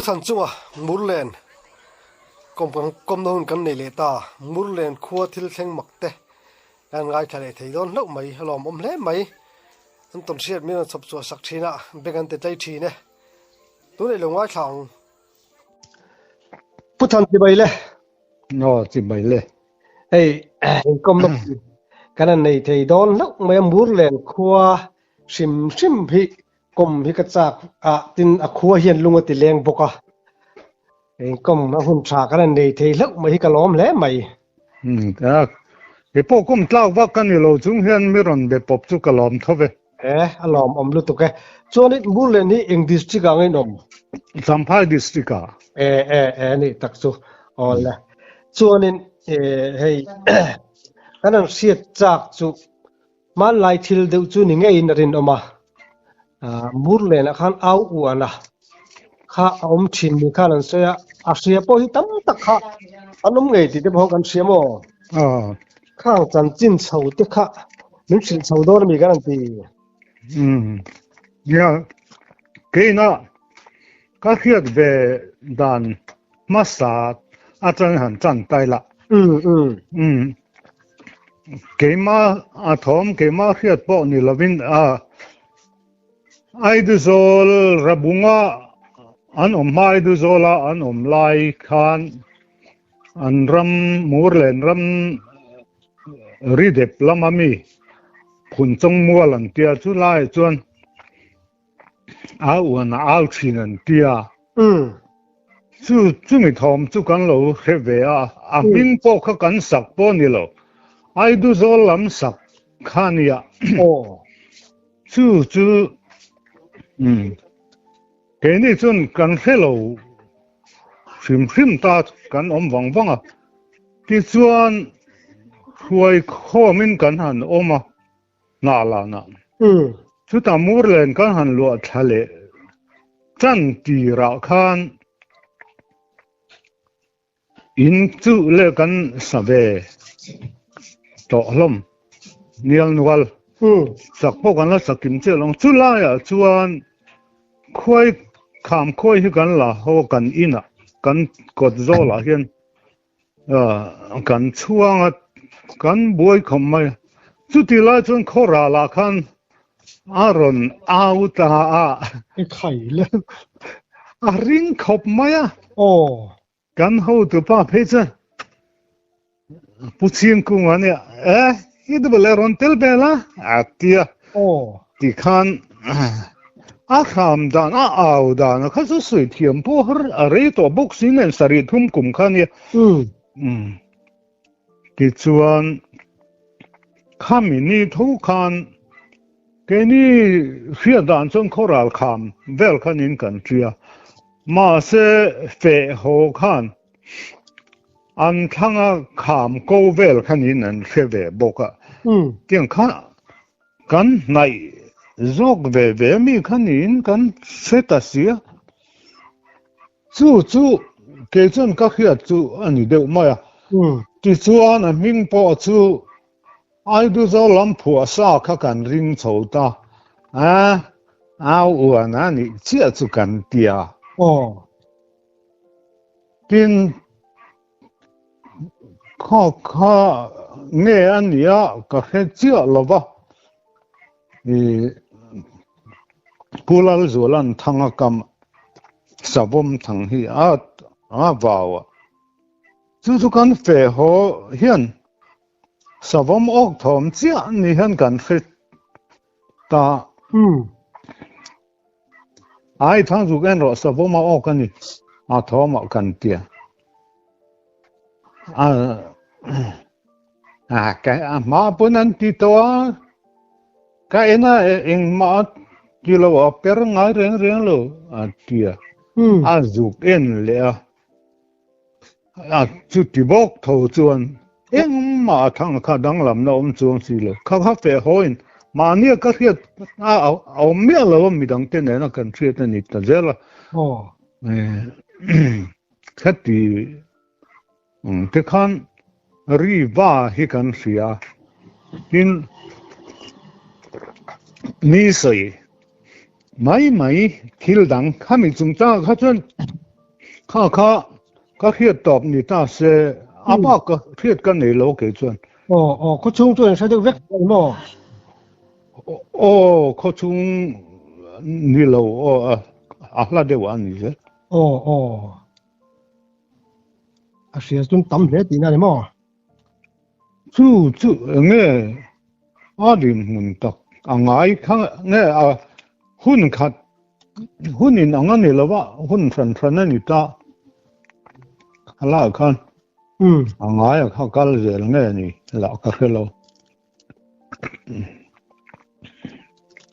Thanchunga Murlen kawm kan kawmna hun kan nei leh ta. Murlen khua thil thleng mak te kan ngaithla leh thei dawn hlauh mai, a lawmawm hle mai. An tawn hriat min rawn chhawp chhuah sak thin a, beng an ti tlai thin e. Tunah i lo ngaithla ang. Pu Than chibai le. Aw chibai le. Hei inkawmna kan han nei thei dawn hlauh mai a, Murlen khua hrim hrim hi kawm hi ka chak a, tin a khua hian lung a ti leng bawk a. Inkawm a hun tha kan han nei thei hlauh mai hi ka lawm hle mai. Umm kei pawh kawm tlak vak ka ni lo chung hian mi rawn be pawp chu ka lawm tho ve. E, a lawmawm lutuk e. Chuanin Murlen hi eng district ah nge in awm? Champhai district ah. E, e, e ni tak chu. Awle. Chuanin e, hei kan han hriat chak chu hmanlai thil deuh chu ni ngeiin a rinawm a. Murlen ah khan au uan a kha a awm thin ni khan an sawi a, a hria pawh hi tam tak kha an awm ngei tih te pawh kan hria maw? Khang chanchin chho te kha min hrilh chho dawn ami kan han ti. Umm nia keina ka hriat ve dan hmasa atang han tan tai la. Umm umm. Umm keima a thawm keima hriat pawh ni lovin a Aiduzawl Rabunga an awm hma Aiduzawla an awm lai khan An ram Murlen ram ridep lama mi Phunchawng mual an tia chu laiah chuan a uan a au thin an tia. Chu chumi thawm chu kan lo hre ve a, a hming pawh kha kan sak pawh ni lo, Aiduzawl lam sak kha nia. Chu chu keini chuan kan hre lo. Hrim hrim ta kan awm vang vang a, tichuan hruai khawmin kan han awm a, hnah lanah. Chutah Murlen kan han luah thla leh tan tirah khan in chu leh kan sa ve tawh hlawm nial nual. Sak pawh kan la sak kim chiah lo ang. Chu laiah chuan Khuai kham khuai hi kan la ho kan inah kan kawt zawlah hian kan chhuang a kan buai khawp mai a chuti lai chuan khaw ralah khan a rawn au ta a I khai le a ring khawp mai a aw Kan hotu pa phei chuan Pu Chhingkunga nia e i duh leh rawn tel ve la a ti a. Ti khan a hram dan a au dan a kha chu sawi thiam pawh har a rei tawh bawk si nen sarih thum kum kha nia. Tichuan khami ni tho khan keini hriat dan chuan khawral kham vel khanin kan tia. Mahse feh haw khan an thlanga kham ko vel khanin an hre ve bawk a. Tiang kha kan hnaih zawk ve ve mi khanin kan hre ta si a. Chu chu kei chuan ka hriat chu a ni deuh mai a. Tichuan a hming pawh chu Aiduzo lam phuah sa kha kan ring chho ta a, au uan a nih chiah chu kan ti a. Aw. Tin, kha kha nge a nia ka hre chiah lo va, i Pu Lalzuala'n thanga kam savawm thang hi a a vau a. Chu chu kan feh haw hian Savawm awk thawm chiah ni hian kan hre ta. Ai thang zuk en rawh savawm a awk a ni a thawm ah kan tia. A a ka a hma pawn an ti tawh a ka en a engmah ti lo a per ngai reng reng lo a tia. A zuk en leh a. A chuti bawk tho chuan engmah a thang kha danglamna awm chuang si lo. Kha kha feh hawiin mahnia ka hriat a awm miah lo a midangte nena kan hriat a ni ta zel a. Khati te khan ri va hi kan hria a, tin mi sawi mai mai thil dang khami chungchangah kha chuan. Kha kha ka hriat tawp ni ta se, a bak ka hriat ka nei lo kei chuan. Aw aw, khaw chhung chuan hre deuh vek lo maw? Aw, khaw chhung ni lo, aw a hla deuh a ni zel. Aw aw, a hria chuan tam hle tihna a ni maw? Chu chu enge a dinhmun tak a ngai kha nge a hun khat hun in ang a ni lo a, hun hran hran a ni ta a lah khan a ngai a kha kal zel nge ni lah ka hre lo.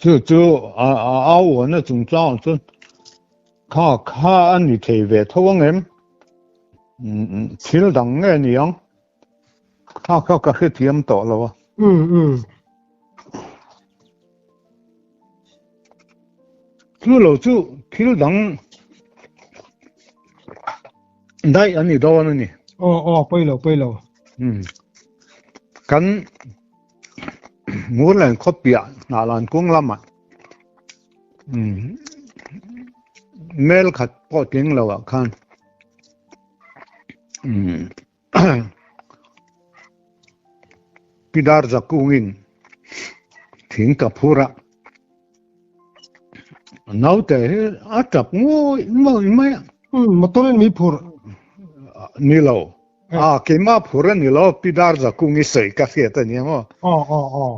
Chu chu a au uan a chungchang chuan kha kha a ni thei ve tho ang em? Thil dang nge ni ang? Kha kha ka hrethiam tawh lo a. Chu lo chu thil dang daih a ni dawn a ni. Aw aw pawi lo pawi lo. Kan Murlen khawpiah Hnahlan kung lamah mel khat pawh tling lo ah khan Pidar zakungin thing ka phur a, naute hi a tap ngawih ngawih mai a. Motor in mi phur. Ni lo. A keimah phur a ni lo, Pidar zakungi sawi ka hriat a nia maw. Aw aw aw.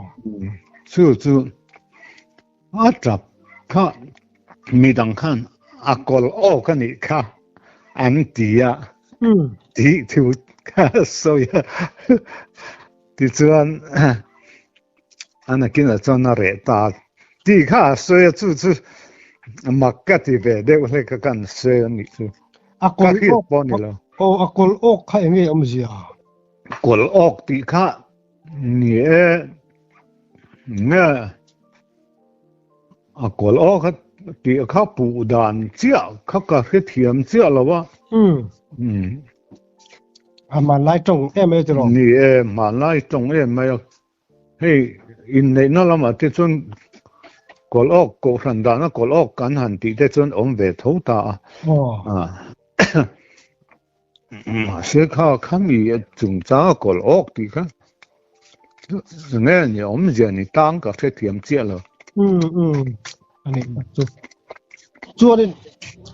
Chu chu A tap kha midang khan a kawl awk a nih kha an ti a, tih thu kha a sawi a. Tichuan a nakinah chuan a reh ta tih kha a sawi a, chu chu mak ka ti ve deuh hlek a kan sawi a nih chu. A kawl awk pawh ni lo. Aw a kawl awk kha eng nge awmzia? Kawl awk tih kha ni e. Nge a kawl aw kha tih kha puh dan chiah kha ka hrethiam chiah lo a. Umm. A hmanlai tawng em mai tiraw? Ni e, hmanlai tawng em mai a. Hei inneihna lamah te chuan kawl awk kohhran dana kawl awk kan han tih te chuan awm ve tho ta a. Aw. Mahse kha khami chungchanga kawl awk tih kha nge ni awmzia ni tang ka hrethiam chiah lo. Umm umm ani tak chu. Chuanin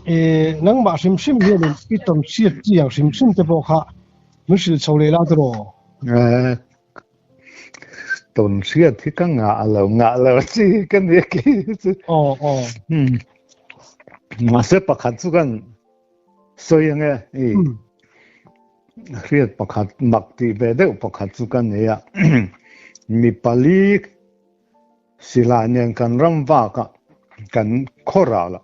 eh nangmah hrim hrim hianin i tawn hriat chi ang hrim hrim te pawh kha min hrilh chho leh la tiraw? Eh tawn hriat hi ka ngah lo ngah lo chi ka ni a ki chu. Aw aw. Umm mahse pakhat chu kan Sawi ang e, i hriat pakhat mak tih ve deuh pakhat chu ka nei a, mi pali silai nen kan ram vak a, kan khaw ral a,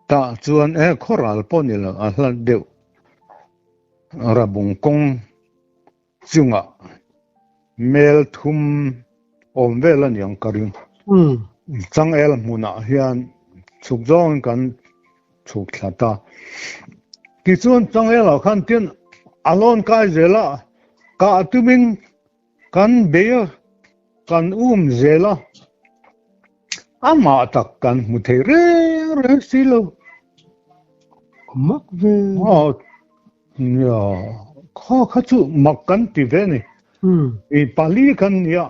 tah chuan e khaw ral pawh ni lo a hla deuh rabung kawng chungah mel thum awm vel a niang ka ring. Changel hmunah hian chhuk zawngin kan chhuk thla ta. Tichuan Changel ah khan tin a lawn kai zel a, kah tumin kan bei a, kan um zel a, amah tak kan hmu thei reng reng si lo. Mak ve. Nia, kha kha chu mak kan ti ve ni. I pali kan nia,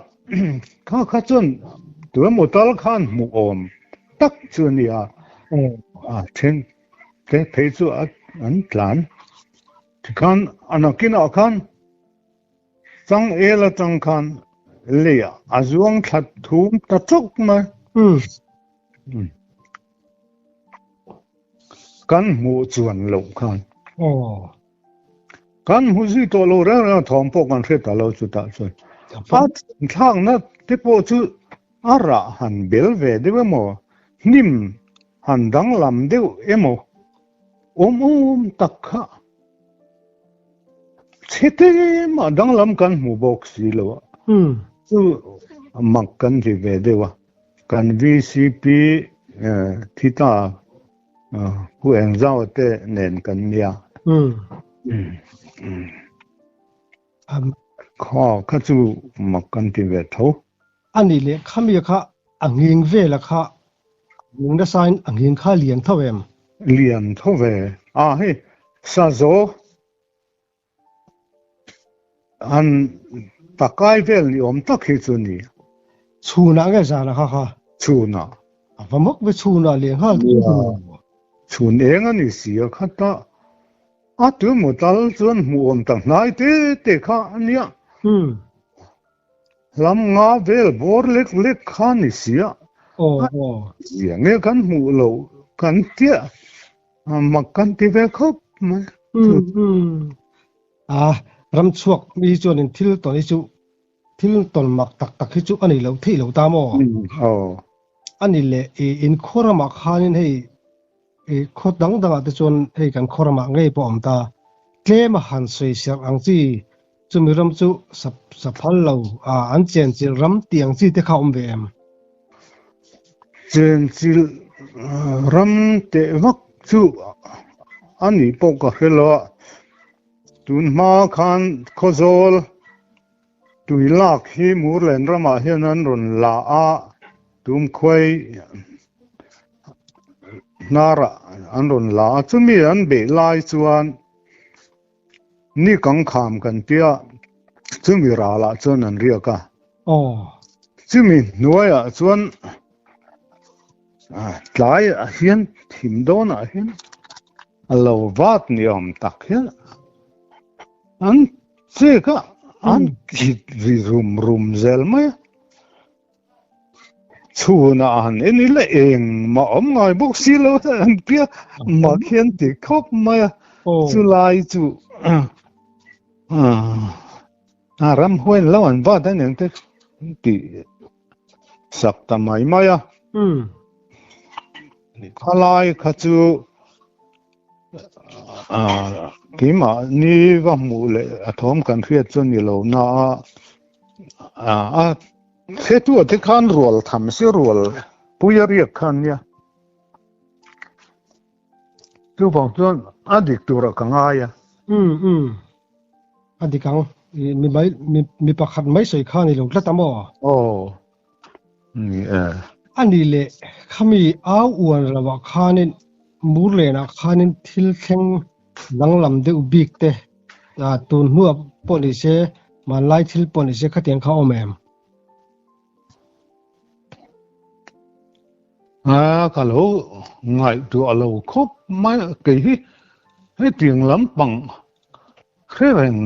kha kha chuan tuemaw tal khan hmuh awm tak chu a nia. A then te phei chu an tlan. Tikhan a nakinah khan Changel atang khan leiah a zuang thla thum ta chawk mai. Kan hmuh chuan loh khan. Kan hmu zui tawh lo reng reng a thawm pawh kan hre ta lo chutah chuan. A thlakna te pawh chu a rah han bel ve deuh emaw, hnim han danglam deuh emaw awm awm tak kha chhe te mah danglam kan hmu bawk si lo a. Chu mak kan ti ve deuh a. Kan VCP thi ta Pu Engzau te nen kan nia. Kha kha chu mak kan ti ve tho. A nih leh khami kha a nghing vela kha. Nghing nasa in a nghing kha lian tho em? Lian tho ve. A hei sazaw an takai vel ni awm tak hi chu ni. Chhunah nge zanah kha kha? Chhunah. A va mawk ve chhunah leh nghal chu. Chhun eng a ni si a khat a. A tu maw tal chuan hmuh awm tak hnai te te kha a nia. Hlam nga vel bawr lek lek kha ni si a. Zia nge kan hmuh loh kan tia mak kan ti ve khawp mai. A ram chhuak mi chuanin thil tawn hi chu thil tawn mak tak tak hi chu a nei lo theih lo ta maw? A ni leh i inkhaw ramah khanin hei i khaw dang dangah te chuan hei kan khaw ramah ngei pawh a awm ta. Tlem a han sawi serh ang chi chumi ram chu sa sa phal lo a an chenchilh ram tih ang chi te kha a awm ve em? Chenchilh ram teh vak chu a nih pawh ka hre lo a, tun hma khan Khawzawl Tui lak hi Murlen ramah hian an rawn la a, tumkhuai hnarah an rawn la a, chumi an beih lai chuan ni kang kham kan tia chumi ralah chuan an riak a. Chumi hnuaiah chuan tlaiah hian thim dawnah hian a lo vat ni awm tak hian an Chek a, an kit ri rum rum zel mai a. Chhunah han en ila engmah awm ngai bawk si lo an tia mak hian ti khawp mai a. Chulai chu a ramhuai lo an vat a niang te ti sak ta mai mai a. Khalai kha chu Keimah ni va hmuh leh a thawm kan hriat chu ni lo na a, a hretu te khan rual tham si rual pui a riak khan nia. Chuvang chuan a dik turah ka ngai a. Um um a dik ang mi mai mi pakhat mai sawi kha ni lo tlat a maw? Aw Ni e. A nih leh khami au uan lohah khanin Murlenah khanin thil thleng danglam deuh bik te tun hnuah pawh ni se, hmanlai thil pawh ni se khatiang kha a awm em? A, ka lo ngaihtuah lo khawp mai a, kei hi hetiang lampang hre reng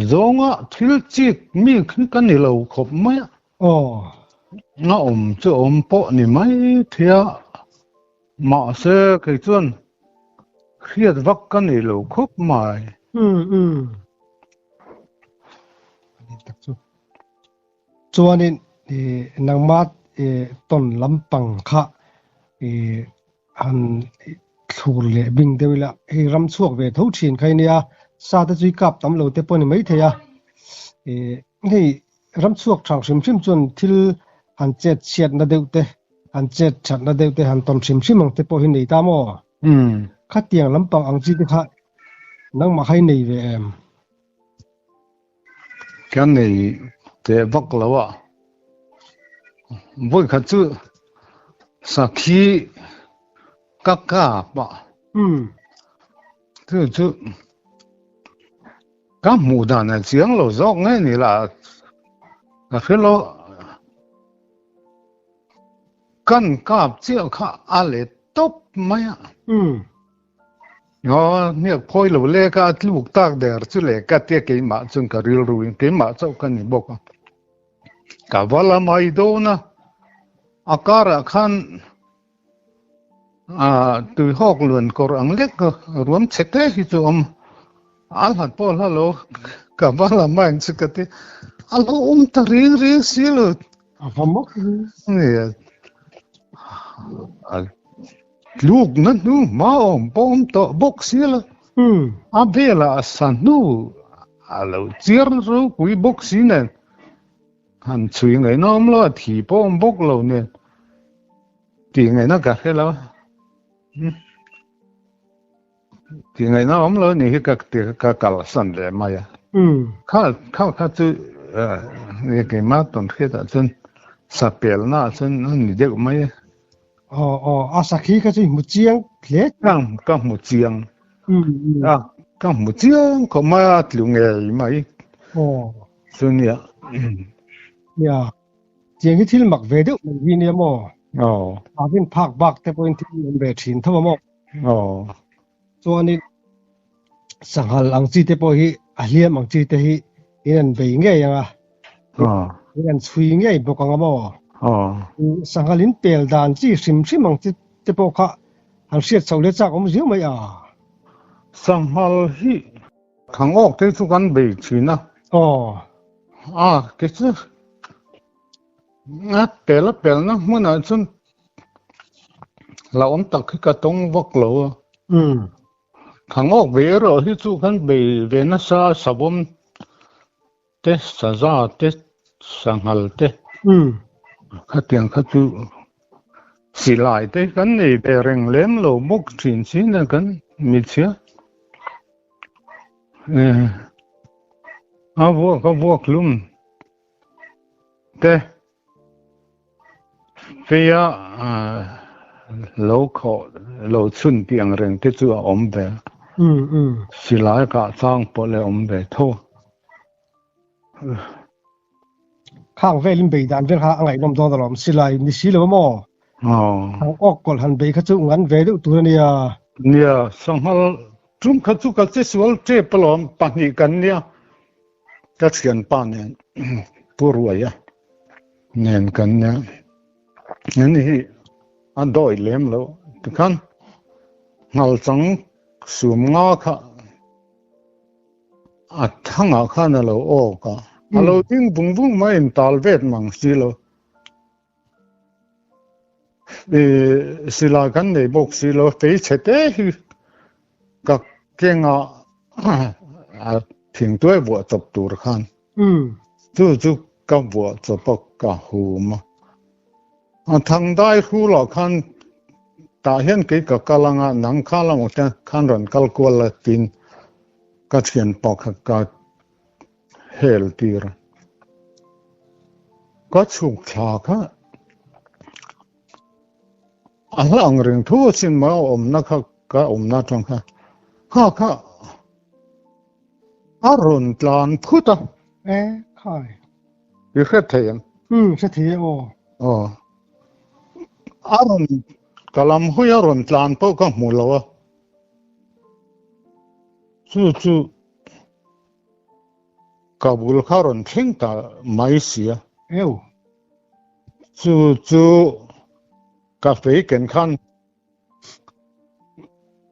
zawnga thil chik mi khi ka ni lo khawp mai a. Aw. A awm chu awm pawh ni mai thei a, mahse kei chuan hriat vak ka nei lo khawp mai. Umm umm. Ani tak chu. Chuanin i nangma i tawn lampang kha i han thlur leh bing deuh ila, hei ram chhuak ve tho thin kha i nia, sa te chu i kap tam lo te pawh ni maithei a, i hei Ram chhuak thang hrim hrim chuan thil han chet chhiatna deuh te, han chet thatna deuh te, han tawn hrim hrim ang te pawh hi nei ta maw? Khatiang lampang ang chi te kha nangmah kha i nei ve em? Ka nei teh vak lo a, vawikhat chu sakhi ka kap a, chu chu Ka hmuh dan a chiang lo zawk nge ni la ka hre lo. Kan kap chiah kha a let tawp mai a. Aw hniak phawi lo le ka a tluk tak der chu le ka tia keimah chuan ka rilru in keimah chauh ka ni bawk a. Ka va la mai dawn a, a karah khan Tuihawk luan kawr ang lek ruam chhe te hi chu awm a hlat pawh hla lo ka va la mai chu ka ti a lo awm ta reng reng si lo a va mawk a tluk na hnu hma awm pawh awm tawh bawk si lo a velah sa hnu a lo chiar ropui bawk si nen han chhui ngaihna awm lo a thi pawh awm bawk lo nen Tih ngaihna ka hre lo. Tih ngaihna awm lo ni hi ka ka kalsan leh mai a. Kha kha kha chu keimah tawn hriatah chuan sa pelnaah chuan a ni deuh mai a. Aw aw a sakhi kha chu i hmu chiang hle. Ka ka hmu chiang. A ka hmu chiang khawp mai a tlu ngei mai. Aw. Chu nia. Nia. Tiang hi thil mak ve deuh mai hi nia maw? Aw. A rin phak bak te pawhin thil awm ve thin tho a maw? Aw. Chuanin sanghal ang chi te pawh hi a hliam ang chi te hi in an bei ngei ang a. In an chhui ngei bawk ang a maw? Sanghal in pel dan chi hrim hrim ang chi te pawh kha han hriat chhoh leh chak awm ziau mai a. Sanghal hi thangawk te chu kan bei thin a. Aw. A ke chu a pel a pelna hmunah chuan hlauhawm tak hi ka tawng vak lo a. Thangawk ve erawh hi chu kan bei ve nasa a savawm te saza te sanghal te khatiang kha chu silai te kan nei ve reng lem lo bawk thin sin a kan mitchhia. A vuak a vuak hlum te feia lo khawh lo chhun tih ang reng te chu a awm ve a. Silai kah chang pawh le awm ve tho. Khang velin bei dan vel kha a ngaihnawm dawn alawm. Silai ni si lo a maw? Thang awk kawlh han bei kha chu ngan ve deuh tur a nia. Nia, sanghal tum kha chu ka che sual tep alawm, pahnih kan nia. Ka thianpa nen Pu Ruaia nen kan nia. Ani hi a dawi lem lo tikhan nghalchang sum nga kha A thangah khan a lo awk a, a lo ding vung vung mai in tal vet mang si lo. I silai kan nei bawk si lo, fei chhe te hi ka kenga a thingtuai vuah chawp tur khan. Chu chu ka vuah chawp a ka hum a. A thang dai hrulah khan tah hian kei ka kal anga nang kha lamah te khan rawn kal kual la tiin ka thian pakhat ka hel tir a. Ka chhuk thla kha a hla ang reng thu asin mai a awmna kha ka awmna atang kha kha kha a rawn tlan phut a. E khai. I hre thei ang. Umm, hre thei e aw. Aw. A rawn, ka lam hawi a rawn tlan pawh ka hmu lo a. Chu chu ka bul kha rawn thleng ta mai si a. Eu. Chu chu ka fei ken khan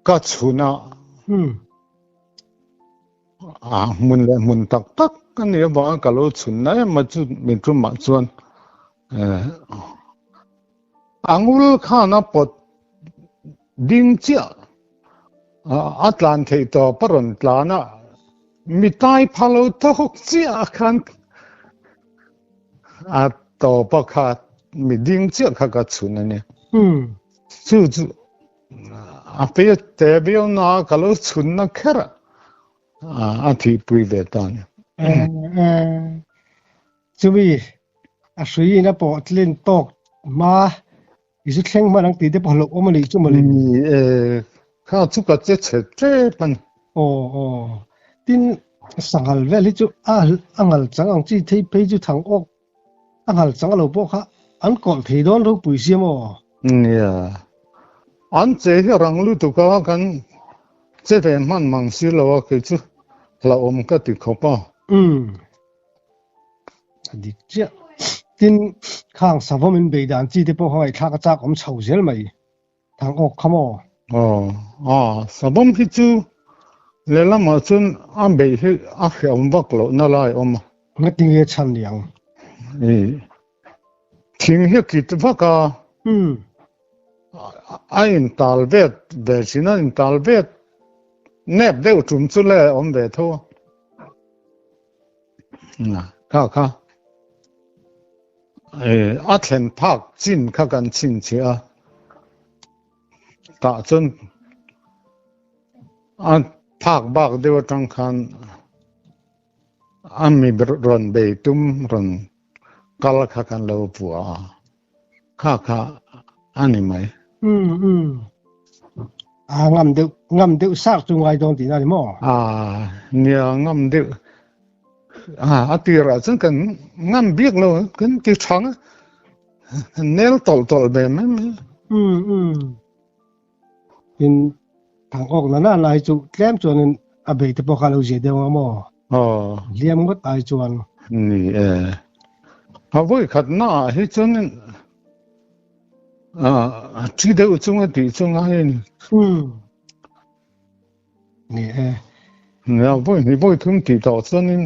ka chhun a. Umm. A hmun leh hmun tak tak a nih avanga ka lo chhun na em a chu mi tumah chuan a ngul khan a pawt ding chiah a tlan theih tawp a rawn tlan a mi tai pha lo tawk chiah khan a tawp a kha mi ding chiah kha ka chhun a ni. Chu chu A pe te viau na ka lo chhun na kher a, a thihpui ve ta ni. Chumi a hrui in a pawh tlin tawk hma i zu thleng hman ang tih te pawh hlauh awm a nih chu mawle. Ni e, kha chu ka che chhe tep a ni. Aw aw, tin sanghal vel hi chu a a ngal chang ang chi thei phei chu thang awk A nghal chang alo pawh kha an kawlh thei dawn ropui sia maw? Nia. An che hi a rang lutuk a, kan che ve hman mang si lo a, kei chu hlauhawm ka ti khawp a. Umm. A dik chiah. Tin, khang savawm in bei dan chi te pawh kha ngaihthlak a chak awm chho zel mai. Thang awk kha maw? Aw, a, savawm hi chu lehlamah chuan a beih hi a hreawm vak loh na lai awm a. Ngati nge chhan ni ang? I thing hi a kit vak a. Umm. A intal vet ve thin a, intal vet nep deuh tum chu le awm ve tho a. Kha kha. A thlen phak chin kha kan chhinchhiah a, tah chuan a phak bak deuh atang khan a mi rawn bei tum rawn kal kha kan lo vuah a, kha kha. A ni mai. Um um. A ngam deuh ngam deuh sak chu ngai dawn tihna a ni maw? A nia ngam deuh. A a tirah chuan kan ngam bik lo kan ti thang a. Nel tawlh tawlh ve mai mai. Um um. In thang awk na na lai chu tlem chuanin a bei te pawh kha lo zia deuh ang maw? Aw. Hliam ngawt ai chuan. Ni e. A vawi khat na ah hi chuanin a thi deuh chunga tih chu ngai a ni. Um. Ni e. Nia vawi hnih vawi thum tih tawh chuanin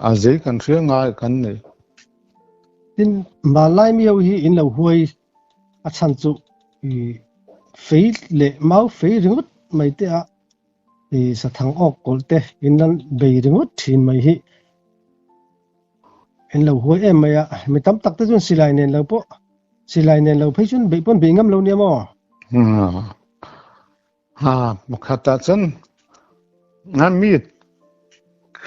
a zei kan hria ngai kan nei. Tin, hmanlai mi ho hi in lo huai a chhan chu i fei leh mau fei ringawt mai te a i sathang awk kawlh te in lan bei ringawt thin mai hi in lo huai em mai a. Mi tam tak te chuan silai nen lo pawh silai nen lo phei chuan beih pawn beih ngam lo nia maw? Ha, pakhatah chuan a mi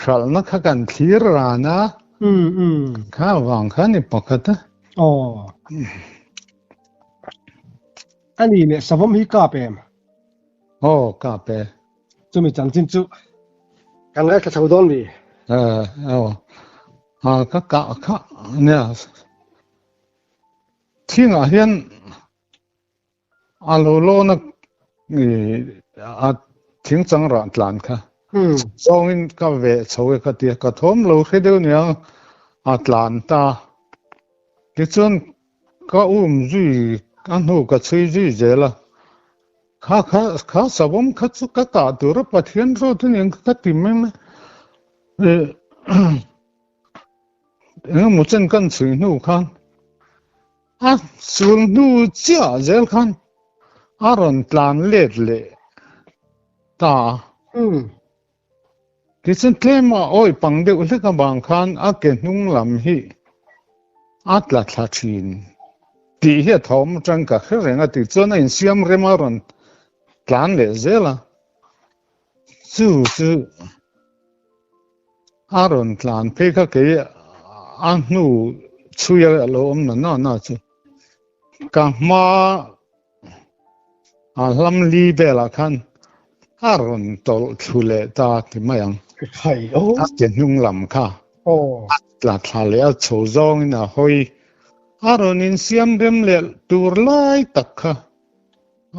hralhna kha kan thlir ran a. Um um. Kha vang kha ni pakhat a. Aw. Ani leh savawm hi kap em? Aw, kap e. Chumi chanchin chu kan ngaithla chho dawn mi? Eh, aw. Ha, ka kah kha nia. Thingah hian A lo lawn a a thing chang rah tlan kha. Zawngin ka veh chho e ka ti a, ka thawm lo hre deuh nia a tlan ta. Tichuan ka um zui a hnu ka chhui zui zel a, kha kha kha savawm kha chu ka kah tur a Pathian rawt a nia ka ti mai mai. Engemaw chen kan chhui hnu khan A sul hnu chiah zel khan a rawn tlan let leh ta a. Tichuan tlema awi pang deuh hlek avang khan a ke hnung lam hi a tla thla thin tih hi a thawm atang ka hre reng a tichuan a insiam rem a rawn tlan leh zel a. Chu chu A rawn tlan phei kha kei a hnu chhui a lo awm na na na chu ka hma a hlam li velah khan a rawn tawlh thlu leh ta ti mai ang. A ke hnung lam kha a tla thla leh a chho zawngin a hawi a rawn insiam rem leh tur lai tak kha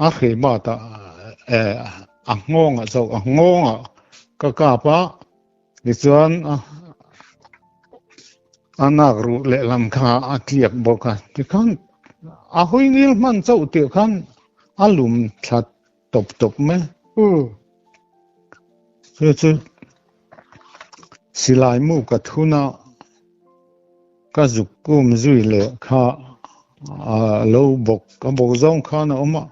A hreh batah a nghawngah chauh a nghawngah ka kap a, tichuan a nak ruh lehlam kha a tliak bawk a, tikhan a hawi ngil hman chauh tih khan a lum thla tawp tawp mai. Chu chu silai mu ka thun a. Ka zuk kum zui leh kha a lo bawk a bawk zawng khan a awm a,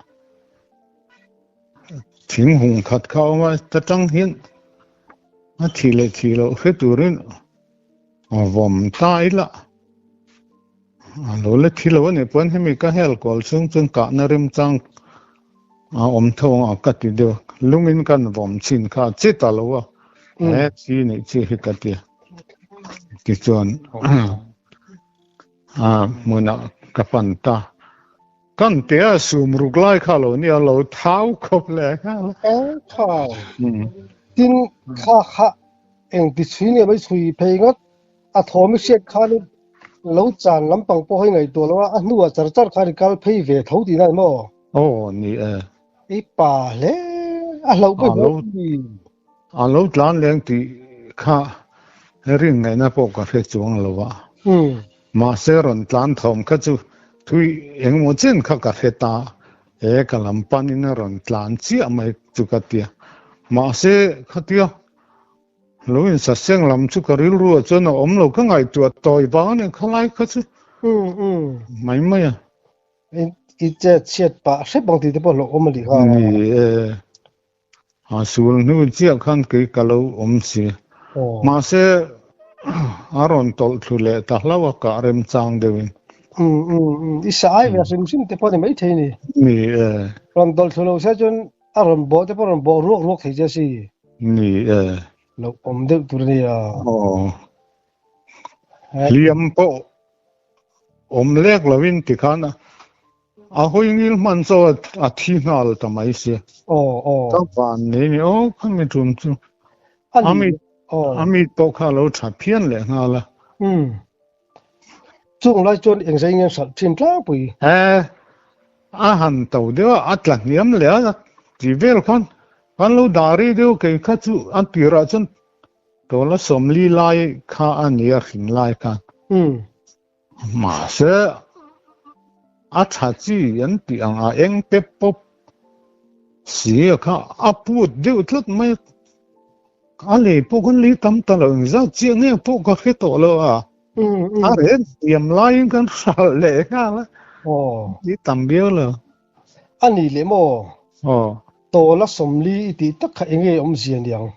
thing hung khat kha a awm a, ta tang hian a thih leh thih loh hre turin a vawm ta ila a lo la thi lo a nih pawn hemi ka hel kual chhung chuan kahna remchang a awm tho ang a ka ti deuh a, lungin kan vawm chhin kha a che ta lo a, he thi nih chi hi ka ti a. Tichuan a hmunah ka pan ta. Kan te a sum ruk lai kha lo nia lo thau khawp leh nghal. Eng thau. Tin kha kha eng ti chhui nge mai chhui phei ngawt a thawm i hriat khanin lo chan lampang pawh hi ngaihtuah lo a, a hnuah char char khan i kal phei ve tho tihna ni maw? Aw ni e. I pa hle a hlauh pawh i hlauh ni. A lo tlan leng tih kha rin ngaihna pawh ka hre chuang lo a. Mahse rawn tlan thawm kha chu thui engemaw chen kha ka hre ta. He ka lam panin a rawn tlan chiah mai chu ka tia. Mahse khatia lo insaseng lam chu ka rilru ah chuan a awm lo ka ngaihtuah tawi vang a ni khalai kha chu mai mai a. I chet chhiat pah hrep ang tih te pawh hlauhawm a nih kha. Ni e. A sul hnu chiah khan kei ka lo awm si. Mahse, a rawn tawlh thlu leh ta hlauh a kah remchang deuhin. I sa ai ve hrim hrim te pawh ni maithei ni. Ni e. Rawn tawlh thlu lo se chuan a rawn bawh te pawh rawn bawh ruak ruak thei che si. Ni e. Lo awm deuh tur a nia. Aw. Hliam pawh. awm lek lovin tikhan a hawi ngil hman chaw a thi nghal ta mai sia. Aw aw. Ka van nei ni aw khami tum chu. Ami ami pawh kha lo tha phian leh nghal a. Um. Chung lai chuan eng zai nge hralh thin tlangpui. E a han to deuh a, a tla hniam leh a ti vel khan kan lo dah rih deuh kei kha chu a tirah chuan tawla sawmli lai kha a ni a hrin lai khan. Um. Mahse a tha chi an tih ang a eng pep pawp si a kha a put deuh tlat mai a. A lei pawh kan lei tam ta lo engzat chiah nge pawh ka hre tawh lo a. A rel hniam laiin kan hralh leh nghal a. Ni tam viau lo. A ni leh maw? Tawla sawmli i tih tak kha enge awmzia niang?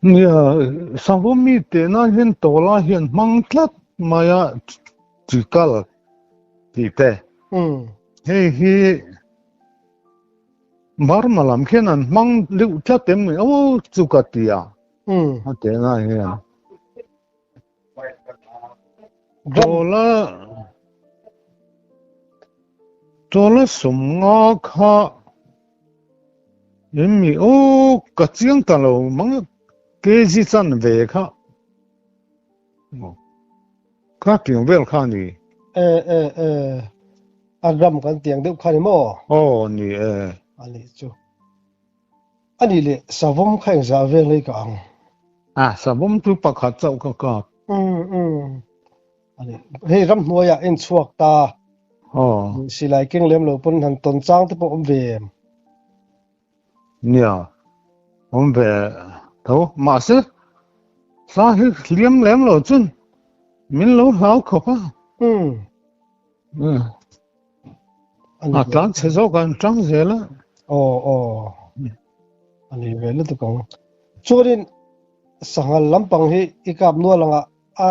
Nia, Sangho mi tehna hian tawla hian hmang tlat mai a chikal tih te. Hei hi Burma lam khian an hmang deuh tlat em ni aw chu ka ti a. A tehna hian. Tawla Tawla sawmnga kha em mi aw ka chiang ta lo mang kg chan ve kha kha tiang vel kha ni. E e e a gram kan tiang deuh kha ni maw? Aw ni e. A nih chu. A nih leh savawm kha engzah vel ngei ka ang? A savawm chu pakhat chauh ka kap. Um um. A nih hei ramhnuaiah en chhuak ta. Aw. Silai keng lem lo pawn han tawn chang te pawh awm ve em? Nia, awm ve tho. Mahse, hla hi hliam lem lo chun min lo hlau khawp a. Um. A tlan chhe zawk an tang zel a. Aw aw. A ni ve lutuk ang. Chuanin sanghal lampang hi i kap nual anga a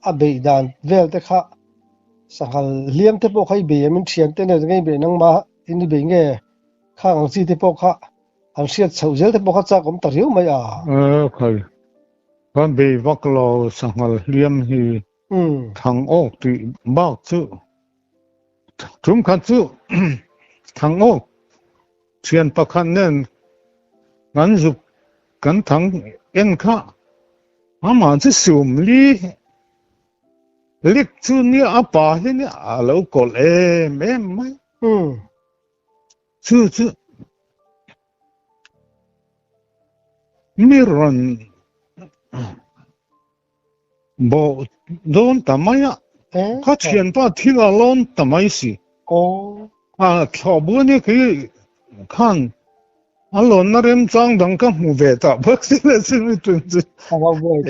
a beih dan vel te kha sanghal hliam te pawh kha i bei em in thian te nen ngei bei nangma in i bei nge khang ang chi te pawh kha an hriat chhoh zel te pawh kha chak awm ta riau mai a. E khai. Kan bei vak lo sanghal hliam hi Thang awk tih bak chu tum khat chu thang awk thian pakhat nen kan zuk kan thang en kha amah chu sum li lik chu nia a pa hi nia a lo kawlh em em mai. Chu chu mi rawn Bawh dawn ta mai a, ka thianpa thil a lawn ta mai si. A thlawh bu ania kei khan a lawnna remchang dang ka hmu ve ta bawk si le chu mi tum chu.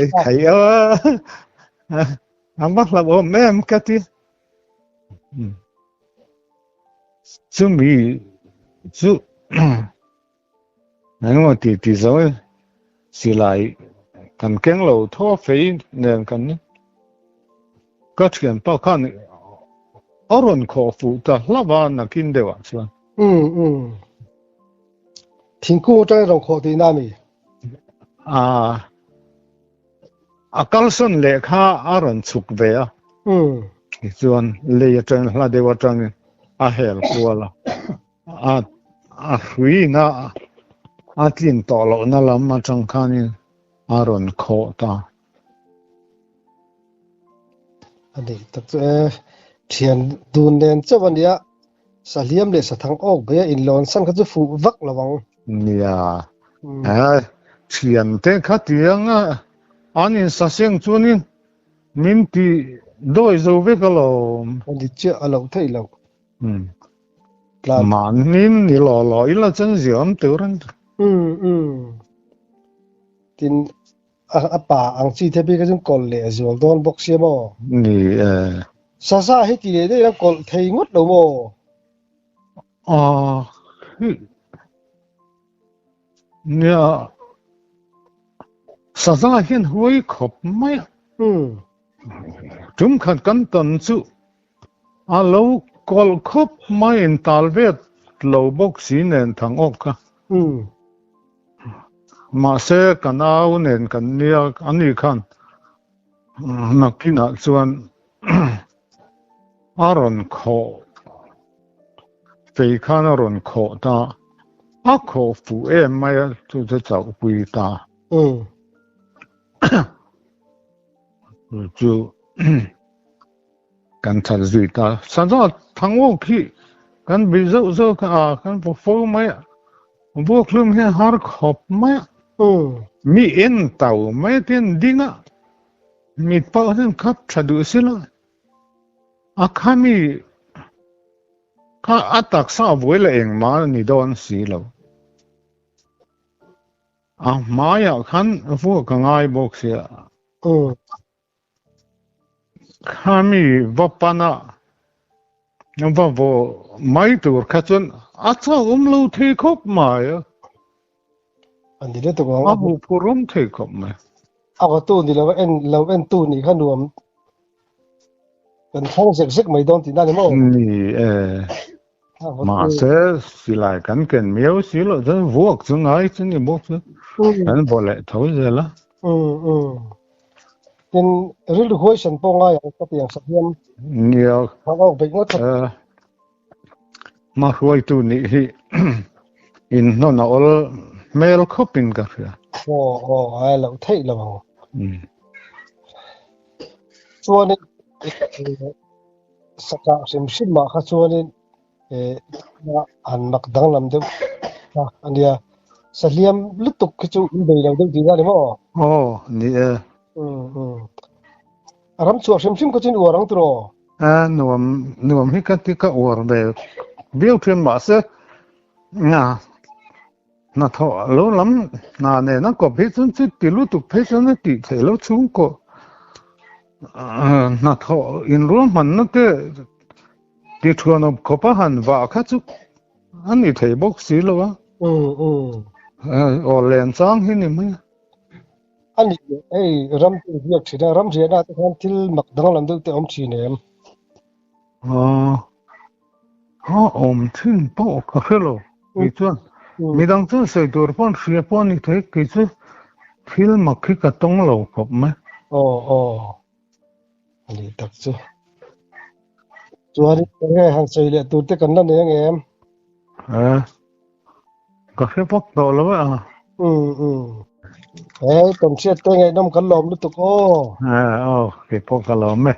Ei khai a, a va hlauhawm em ka ti. Chumi chu Engemaw ti ti zo e, silai kan keng lo tho a fei nen kan ni. Ka thianpa khan a rawn khawh fuh ta hlauh a nakin deuh ah chuan. Umm umm. Thingkung atangin rawn khawh tihna a mi? Aa. A kalsawn leh kha a rawn chhuk ve a. Tichuan lei atangin hla deuh atangin a hel kual a. A a hruina a tlin tawh lohna lam atang khanin a rawn khawh ta. A nih tak chu e, thian dun nen chauh a nia, sahliam leh sathang awk bei a inlawn san kha chu fuh vak lo ang. Nia, e, thian te kha tiang a, an insaseng chuanin min ti dawi zo vek alawm. A ni chiah a loh theih loh. Mahni ni law law ila chuan ziam tur an ti. Um um. Tin a pa ang chi te bik a chuan kawlh leh a zual dawn bawk sia maw? Ni e. Saza hi ti leh daih ila kawlh thei ngawt lo maw? Ah hi. Nia saza hian huai khawp mai a. Um. Tum khat kan tawn chu A lo kawlh khawp mai in tal vet lo bawk si nen thang awk kha. Mahse ka nau nen kan nia a ni khan nakinah chuan A rawn khawh fei khan a rawn khawh ta a khawh fuh em mai a chu chu chauhpui ta. Chu kan that zui ta. Saza thangawk hi kan bih zauh zauh kha a kan vaw fo mai a vuak hlum hian har khawp mai a mi en tau mai a tian ding a mit pawh hian khap tha duh sila a khami kha a taksa a buai leh engmah a ni dawn si lo. A hmaiah khan vuak a ngai bawk sia. Khami va pana va vaw mai tur kha chuan a chauh awm lo thei khawp mai a. An ni lutuk ang. A huphurh awm thei khawp mai. A vatu ni lo en lo en tu nih kha nuam kan thlang zek zek mai dawn tihna ni maw? Ni e. Mahse silai kan ken miau si loh chuan vuak chu ngai chu ni bawk chu kan vaw leh tho zel a. Tin rilru huaisan pawh ngai ang ka ti ang sak hian. Nia. Thang awk beih ngawt kha. Hma hruaitu nih hi inhnawn a awl hmel khawpin ka hria. Aw aw ai loh theih lo ang. Chuanin Sakah hrim hrim ah kha chuanin han mak danglam deuh kha a nia. Sahliam lutuk khi chu in bei lo deuh tihna a ni maw? Aw, ni e. A ram chhuah hrim hrim kha chu in uar ang tiraw? A nuam, nuam hi ka ti ka uar ve viau thin mahse nga hnathawh lo lam hna nena kawp hi chuan chu ti lutuk phei chuan a tih theih loh chhungkaw hnathawh inruahmanna te ti thuanawp khawpa han vah kha chu a ni thei bawk si lo a. Aw len chang hi ni mai a. A ni leh hei ram te biak thin a, ram riahna te khan thil mak danglam deuh te a awm thin em? A awm thin pawh ka hre lo kei chuan midang chuan sawi tur pawh hria pawh a ni thei kei chu thil mak hi ka tawng lo khawp mai. Aw aw a ni tak chu. Chuan enge han sawi leh tur te kan la nei ang em? Ka hre bawk tawh lo a. Um um. He kan hriat te ngaihnawm kan lawm lutuk aw. Aw kei pawh ka lawm e.